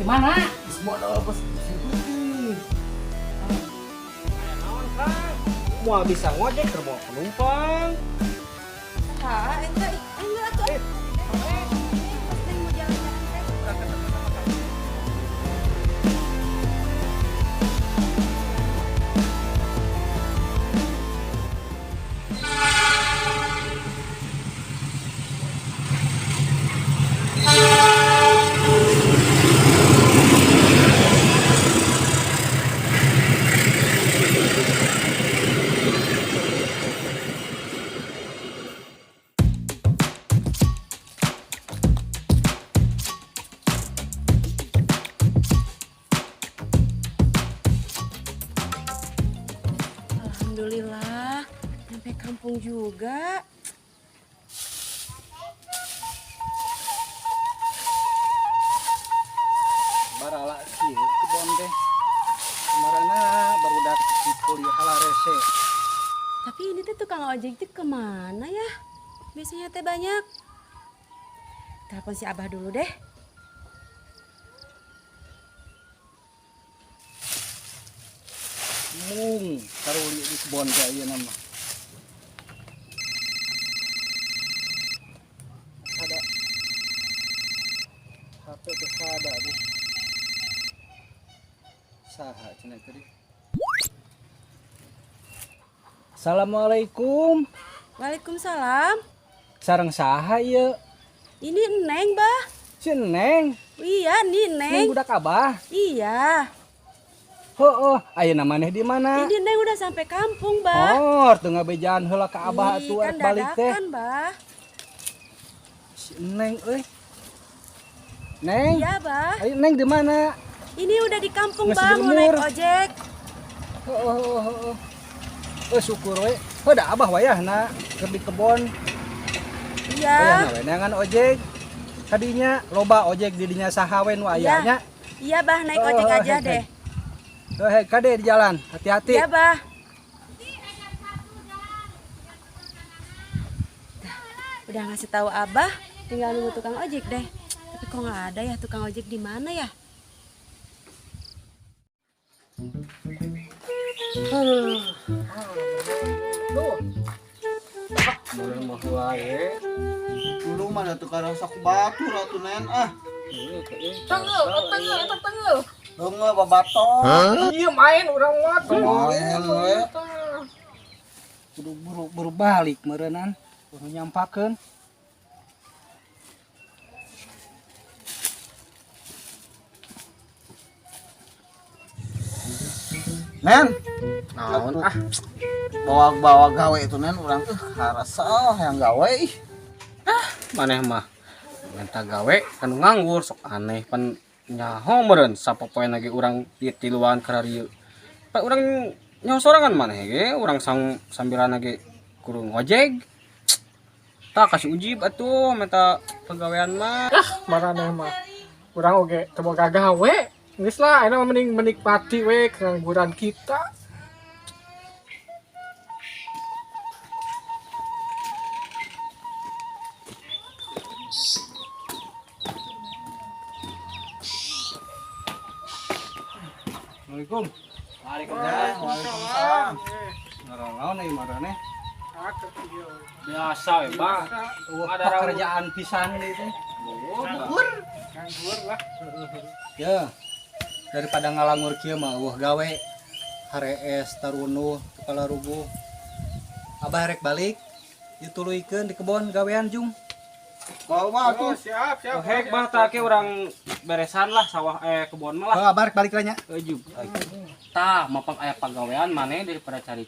Mana? Geus modal bos. Putih. Naon, Kang? Moal bisa ngojek keur bawa penumpang. Saha eta? Ayo atuh. Pas Neng mau jalan-jalan teh. Alhamdulillah, sampai kampung juga. Barala kieu kebon teh. Kamarana barudak di kuliah halarese. Tapi ini tuh tukang ojek tuh kemana ya? Biasanya teh banyak. Telepon si Abah dulu deh. Mung taruli di kebon teh ayeuna mah. Ada HP teh sada bu. Saha cenah tadi? Assalamualaikum. Waalaikumsalam. Sareng saha ieu? Ini Neng, Bah. Si Neng. Iya, nih Neng Neng. budak Abah. Iya. Heeh, ayeuna maneh di mana? Ini Neng udah sampai kampung, Bah. Oh, teu ngabejaan heula ka Abah Ih, atuh kan arek balik teh. dadakan, Bah. Si Neng euy. Neng. Iya, Bah. Ayo Neng di mana? Ini udah di kampung, Nggak Bah, mau naik sejelmur. ojek. Heeh, heeh, heeh. Eh syukur we. Heuh da Abah wayahna keur di kebon. Iya. Wayahna we neangan ojek. Kadinya loba ojek di dinya saha we nu aya nya. Iya, Bah, naik Oh, ojek oh, aja hei, deh. Heuh, hei, kade di jalan, hati-hati. Iya, Bah. Udah ngasih tahu Abah, tinggal nunggu tukang ojek deh. Tapi kok nggak ada ya tukang ojek di mana ya? Duh. Ah, mulai mah wae. Dulu mah da teu karasa ku batur atuh Nen ah. Tengeuh, tengeuh, eta tengeuh. Leungeuh babato. Iya main urang mah tuh. Main we. Kudu buru-buru balik meureunnan. Kudu nyampakeun. Nen, Naon ah? Bawa-bawa gawe itu Nen urang tuh harasa yang gawe ih. Maneh mah minta gawe kan nganggur sok aneh pan nyaho meureun sapopoe lagi urang di tiluan kararieu. Pan urang nyaho sorangan maneh ge urang sang sambilan lagi kudu ngojek. Tah kasih ujib atuh minta pegawaian mah. Ah, maraneh mah. Urang oge teu boga gawe. Geus lah, ayeuna mah mending menikmati we kengangguran kita. Assalamualaikum. Waalaikumsalam. Waalaikumsalam. Ngaran euy maraneh? Biasa we, Bang. Eueuh Ada pekerjaan pisan ieu teh. Nganggur. Nganggur lah. Ya. Daripada ngalangur kieu mah eueuh gawe. Harees tarunuh kepala ruguh. Abah rek balik dituluykeun di kebon gawean jung. Bawa Oh, atuh. siap, siap. Hek bah tah ke urang beresan lah sawah kebon mah lah. Oh, abah rek balik lah nya. Ujub. Tah, mapang aya pagawean maneh daripada cari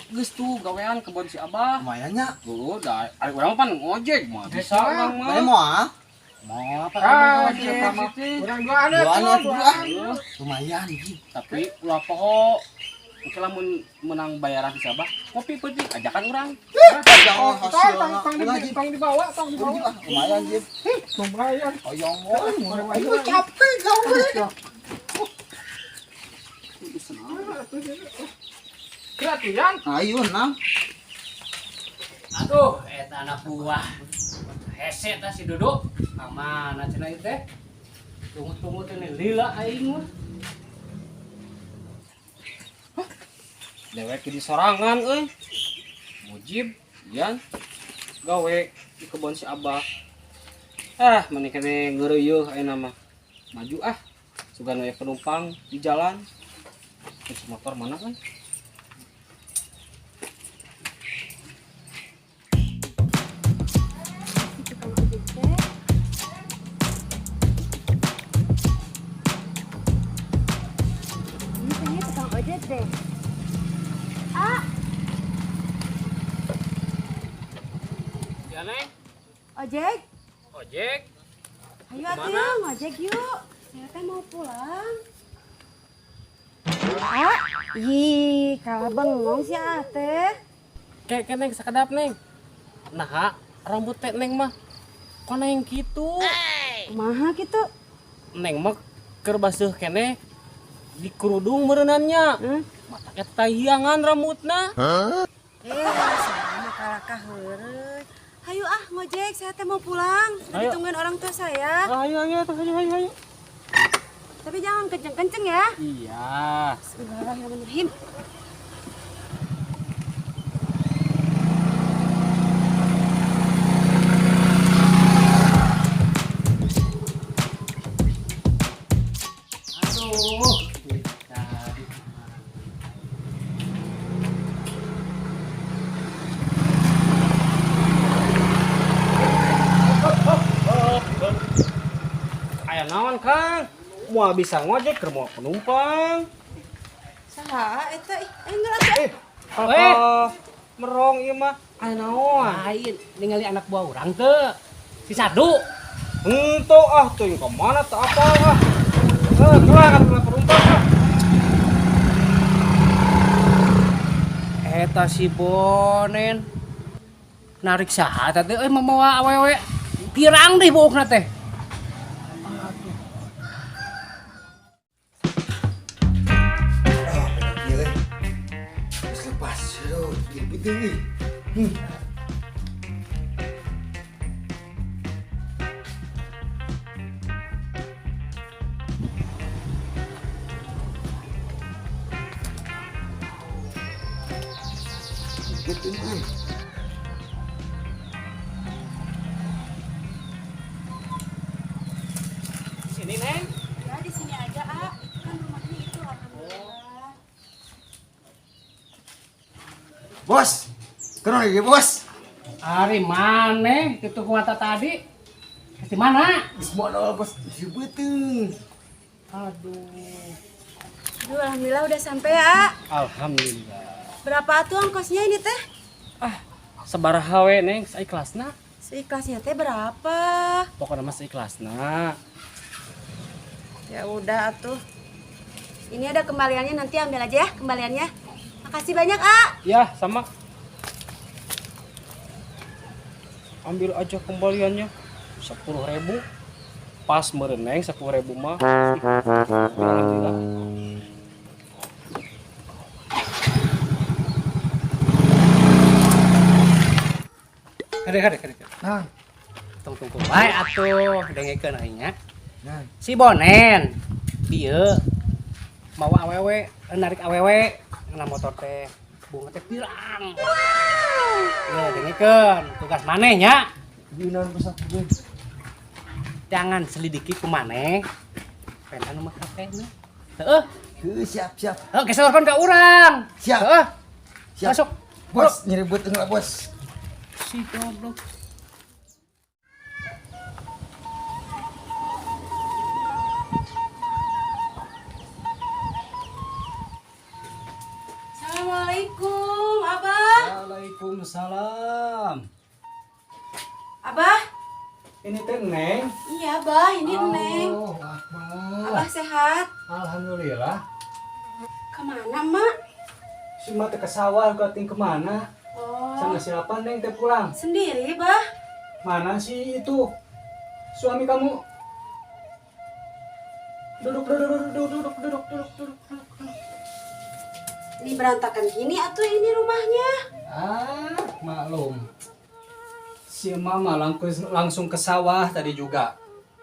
geus tuh gawean kebon si Abah. Lumayan nya. Tuh, da ari urang mah pan ngojek mah bisa urang mah. Mana mau ah? Mau apa Ah, ngojek mah. Urang duaan Duaan atuh, atuh, ah. duaan. Lumayan Ji. Tapi ulah poho engke lamun menang bayaran si Abah, kopi peuting ajakan urang. Jangan Tong, hasilna. tong, tong, Ulah Ji. tong dibawa, tong Ulah, dibawa. ah, lumayan Ji. Lumayan. Hoyong we. Aduh capek gawe. Keratuan. Ayo nang. Aduh, eta anak buah. Hese tah si Duduk. Ka mana cenah ieu teh? Tunggu-tunggu teh lila aing mah. Hah? Dewek di sorangan euy. Mujib yan gawe di kebon si Abah. Ah, meni kene ngeureuyeuh ayeuna mah. Maju ah. Sugan we penumpang di jalan. Terus motor mana kan? Si tukang ojek teh. Ini kayaknya tukang ojek deh. Ah, Ya, Neng. ojek. Ojek. Ayo atuh yuk, ngojek yuk. Saya teh mau pulang. Ah, ih, kalah bengong si Ah teh. Kayak Neng sakedap, Neng. Nah, rambut teh Neng mah koneng kitu. Kumaha kitu? Neng mah keur baseuh keneh di kerudung meureunannya. Hmm? Mata eta hiangan rambutna. Sama kalakah heureuy. Hayu ah ngojek, saya teh mau pulang. Sudah Ayo. ditungguin orang tua saya. Ayo ayo ayo ayo ayo. Tapi jangan kenceng-kenceng ya. Iya. Bismillahirrahmanirrahim. Aduh, tadi Aya naon, Kang? Moal bisa ngojek keur moal penumpang. Saha eta ih, ayo ngelah atuh. Eh, merong ieu mah. Aya naon? Lain ningali anak buah urang teu. Si Sadu. Henteu ah teuing ka mana teu apal ah. Eh, kelah kan penumpang ah. Eta si Bonen. Narik saha teh euy mamawa awewe pirang deh buukna teh. Ah, iya euy. Geus lepas, aduh, jadi penting euy. Penting euy. Sini, Neng. Ya di sini aja, ah. Itu kan rumahnya itu alhamdulillah. Bos, kenapa lagi bos? Ari maneh kitu kumaha tadi? Di mana? Geus modal bos, jadi beuteung. Aduh. Aduh, alhamdulillah udah sampai ya, ah. Alhamdulillah. Berapa tuh ongkosnya ini teh? Ah, sabaraha we, Neng? Saikhlasna. Seikhlasnya teh berapa? Pokoknya mah seikhlasna. Ya udah atuh. Ini ada kembaliannya, nanti ambil aja ya kembaliannya. Makasih banyak, ah. Ya, sama. Ambil aja kembaliannya. 10.000. Pas meureun Neng 10.000 mah. Ih, alhamdulillah. Kade kade kade. Nah, Tong tunggu bae atuh dengekeun aing nya. nah. Si Bonen dieu mawa awewe, narik awewe ngena motor teh bunga teh pirang. Ya dengekeun tugas maneh nya. Ieu naon bos aku gue. Jangan selidiki ku maneh. Penta nu make na. Heeh, Heuh, siap siap. heuh geus telepon ka urang. Siap. Heeh. Siap. Masuk. Bos, nyeri beuteung lah bos. Si goblok. Assalamualaikum, Abah. Waalaikumsalam. Abah. Ini teh Neng. Iya, Abah, ini Neng. Oh, Akbar. Abah sehat? Alhamdulillah. Kemana, Mak? Si Ma teh ke sawah, gua kemana? Oh, Sama siapa Neng teh pulang? sendiri, Bah. Mana sih itu? Suami kamu? Duduk, duduk, duduk, duduk, duduk, duduk, duduk, duduk. Ini berantakan gini atuh ini rumahnya. Ah, maklum. Si mama langsung ke sawah tadi juga.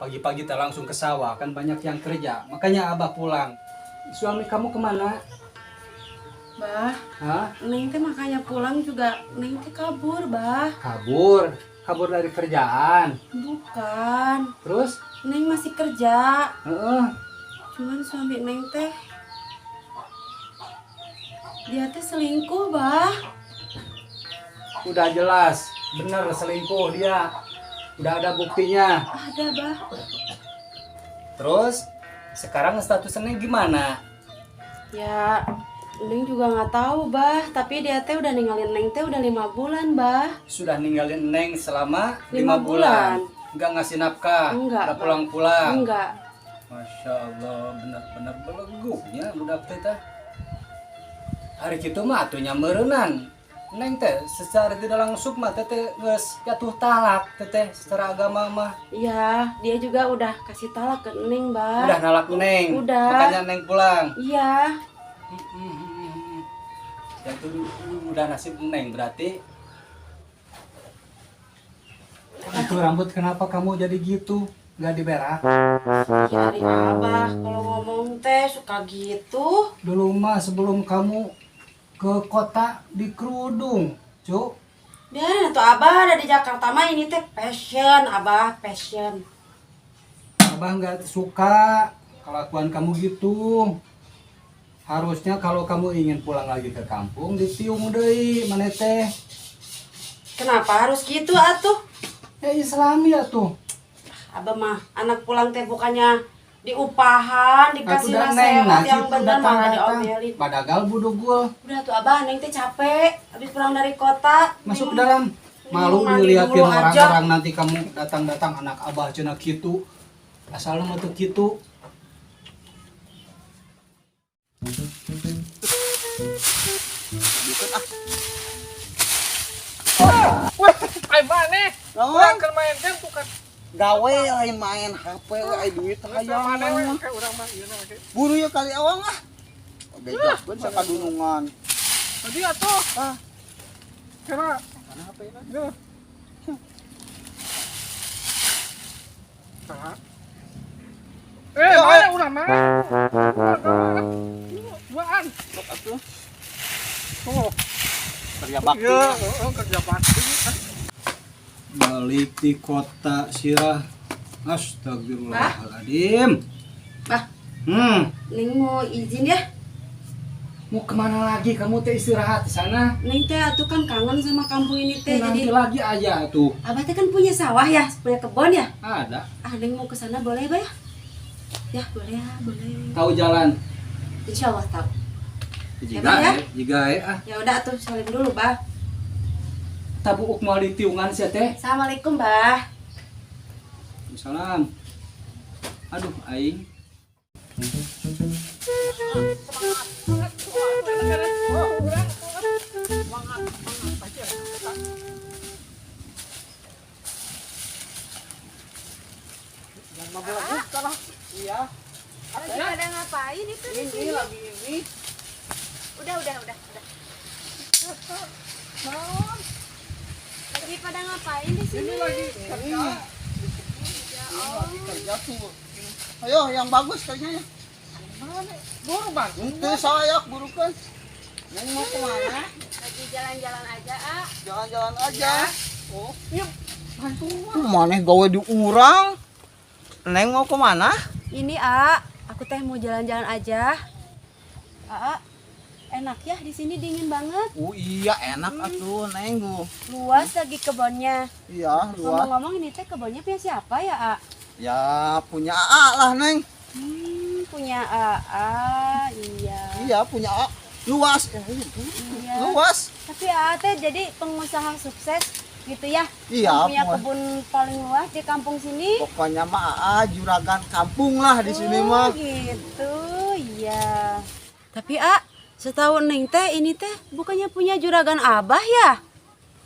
Pagi-pagi tak langsung ke sawah, kan banyak yang kerja. Makanya Abah pulang. Suami kamu kemana? Bah, Hah? Neng teh makanya pulang juga Neng teh kabur, Bah. Kabur. Kabur dari kerjaan. Bukan. Terus? Neng masih kerja. Heeh. Cuman suami Neng teh dia teh selingkuh, Bah. Udah jelas, bener selingkuh dia. Udah ada buktinya. Ada, Bah. Terus sekarang statusnya gimana? Ya, Neng juga nggak tahu, Bah. Tapi dia teh udah ninggalin Neng teh udah 5 bulan, Bah. Sudah ninggalin Neng selama 5 5 bulan. bulan. Nggak ngasih nafkah, Enggak, nggak Bah. pulang-pulang. Enggak. Masya Allah, benar-benar belegugnya budak teh tah. Ari kitu mah atuh nya meureunan. Neng teh secara tidak langsung mah teh teh geus jatuh talak teh teh secara agama mah. Iya, dia juga udah kasih talak ke Neng, Bah. Udah nalak Neng. Udah. Makanya Neng pulang. Iya. Ya itu udah nasib Neng berarti. Itu rambut kenapa kamu jadi gitu? Nggak diberak? Ya, ari Abah kalau ngomong teh suka gitu. Dulu mah sebelum kamu ke kota di kerudung, Cuk. Biarin atuh Abah ada di Jakarta mah ini teh passion, Abah, passion. Abah nggak suka kelakuan kamu gitu. Harusnya kalau kamu ingin pulang lagi ke kampung, ditiung deui maneh teh. Kenapa harus gitu atuh? Ya Islami ya tuh. Abah mah anak pulang teh bukannya diupahan, dikasih Atuh da Neng, nasihat nah yang kitu benar malah datang-datang. diomelin. Padagal budugul. Udah tuh Abah, Neng teh capek habis pulang dari kota. Masuk ke Neng dalam. Malu mandi dilihatin dulu aja. Orang-orang nanti kamu datang-datang anak abah cenah kitu. Asalna mah teu kitu. Bukan ah. Wah, ai maneh. Naon? Urang keur main game tuh kan. Gawe lain main HP we, ai duit hayang. Maneh we kayak urang mah ieu na ge. Buru ya kali awang ah. Bejakeun sakadunungan. Tadi atuh. Ah. Kira Mana HP na? Duh. Saha? Eh, Ya, mana eh. urang mana? Duaan. Sok atuh. Oh, Kerja bakti. iya, oh, kerja bakti. Balik di kota Sirah. Astagfirullahaladzim. Bah. Neng mau izin ya. Mau kemana lagi kamu teh, istirahat di sana? Neng teh atuh kan kangen sama kampung ini teh. Nanti Jadi lagi aja tuh. Abah teh kan punya sawah ya, punya kebun ya. Ada. Ah, Neng mau ke sana boleh, Bah ya? Ya, boleh ya, boleh. Tahu jalan? Insya Allah tahu. Jika Bah, ya? Jika ah. Ya udah atuh salim dulu, Bah. Tabuuk mau ditiungan sih teh. Assalamualaikum, Bah. Salam. Aduh, aing. Iya. Ada ngapain itu di Ini lagi ini. Udah. Lagi pada ngapain di sini? Ini lagi kerja. Ini lagi kerja tuh. Ayo yang bagus kerjanya. Mana? Buru bang. Itu saya burukan. Neng mau kemana? Lagi jalan-jalan aja, ah. Jalan-jalan aja. Oh. Iya, bantuan. Maneh gawe di urang. Neng mau kemana? Ini, A, aku teh mau jalan-jalan aja. A, enak ya di sini dingin banget. Oh iya enak atuh Neng. Luas lagi kebunnya. Iya luas. Ngomong-ngomong ini teh kebunnya punya siapa ya, A? Ya punya AA lah Neng. Punya AA, iya. Iya punya AA. Luas. Iya. Luas. Tapi AA teh jadi pengusaha sukses gitu ya. Iya. Punya kebun paling luas di kampung sini. Pokoknya mah AA juragan kampung lah di sini Oh, mah. gitu, iya. Tapi A, setahu Neng teh ini teh bukannya punya juragan Abah ya?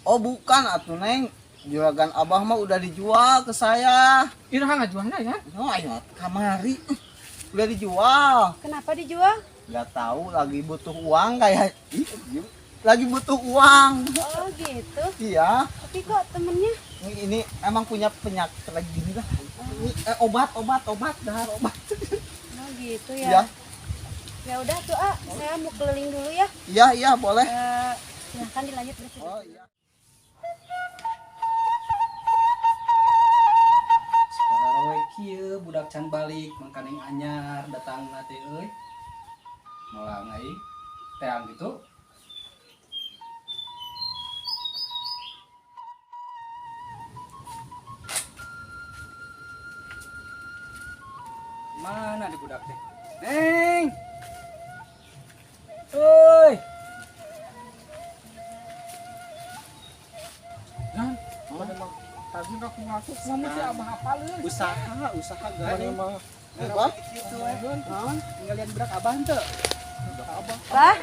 Oh bukan atuh Neng. Juragan Abah mah udah dijual ke saya. Iraha ngajualna ya? Oh ayo kamari. Udah dijual. Kenapa dijual? Nggak tahu lagi butuh uang kayak Ih, lagi butuh uang. Oh gitu. Iya. Tapi kok temennya? Ini emang punya penyakit lagi gini lah. Obat, obat, obat, dahar obat. Oh gitu ya. Iya. Ya udah tuh, ah, saya mau keliling dulu ya. Iya, iya, boleh. Silahkan dilanjut bercerita. Oh iya. Separaroe kieu budak can balik mangkaning anyar datang teh euy. Molang ai teang gitu. Mana di budak teh? Neng. Euy. Jan, mana mah tadi ngaku-ngaku kumaha sih abah hafaleun. Usaha, usaha Mana guys. mah Bah, Gitu eh. Tinggal budak abah henteu. abah. Bah,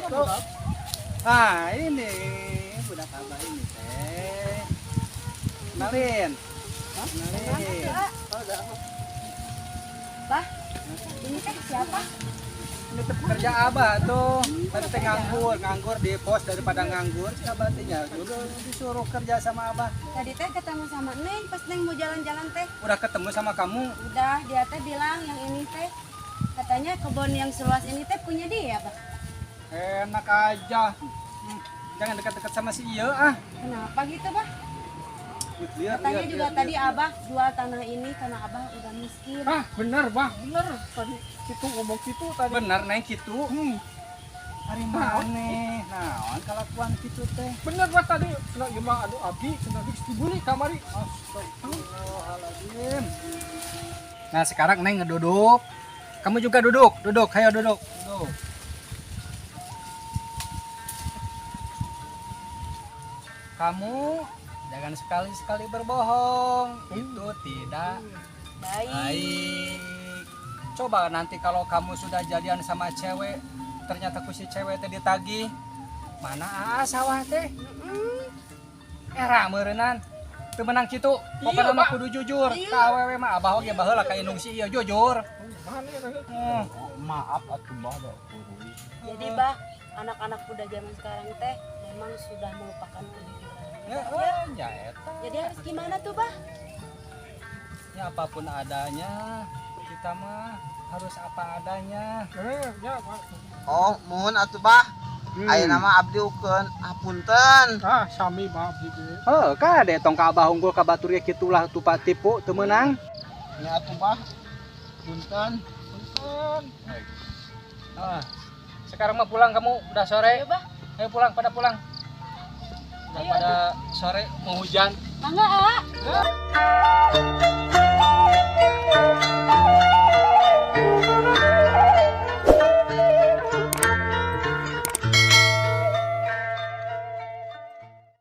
Ah, ini budak abah ini teh. Kenalin. Kenalin. Bah, ini teh siapa? Ini teh pekerja abah tuh. Tadi teh nganggur, nganggur di pos daripada nganggur si abah teh nya dulu disuruh kerja sama abah. Tadi teh ketemu sama Neng pas Neng mau jalan-jalan teh. Udah ketemu sama kamu. Udah, dia teh bilang yang ini teh katanya kebun yang seluas ini teh punya dia, Bah. Enak aja. Jangan dekat-dekat sama si Iyo ah. Kenapa gitu, Bah? Lihat, Katanya lihat, juga lihat, tadi lihat. Abah jual tanah ini karena Abah udah miskin. Ah, bener, Bah, bener. Tadi kitu ngomong kitu tadi. Bener neng kitu. Ari maneh? Naon kalakuan kitu teh? Bener Bah tadi cenah ieu mah anu abdi cenah geus dibeli kamari. Astagfirullahaladzim. Nah sekarang Neng ngeduduk. Kamu juga duduk, duduk, ayo duduk. Duduk. Kamu jangan sekali-sekali berbohong. Itu tidak Baik. baik. Coba nanti kalau kamu sudah jadian sama cewek, ternyata ku si cewek teh ditagih. Mana ah sawah teh? Era meureunnan. Teu meunang kitu. Pokona mah Pak. kudu jujur. Iya. Ka awewe mah abah oge baheula ka indung si ieu jujur. Mana ya tadi? Maaf atuh bah da kuruy. Jadi, Bah, anak-anak muda zaman sekarang teh memang sudah melupakan kejujuran. Ya, ya eta. Jadi harus gimana tuh, Bah? Ya apapun adanya, kita mah harus apa adanya. Ya, Pak. Oh, mohon atuh bah. Ayeuna mah abdi ukeun hapunten. Ah, sami Bah abdi ge. Heuh, kade tong ka abah unggul ka batur ge kitulah tupa tipu teu meunang. Nya atuh bah. Punten. Punten. Ah, sekarang mah pulang kamu, udah sore. Ayo, Bah. Ayo pulang, pada pulang. Udah pada sore mau hujan. Mangga, ah.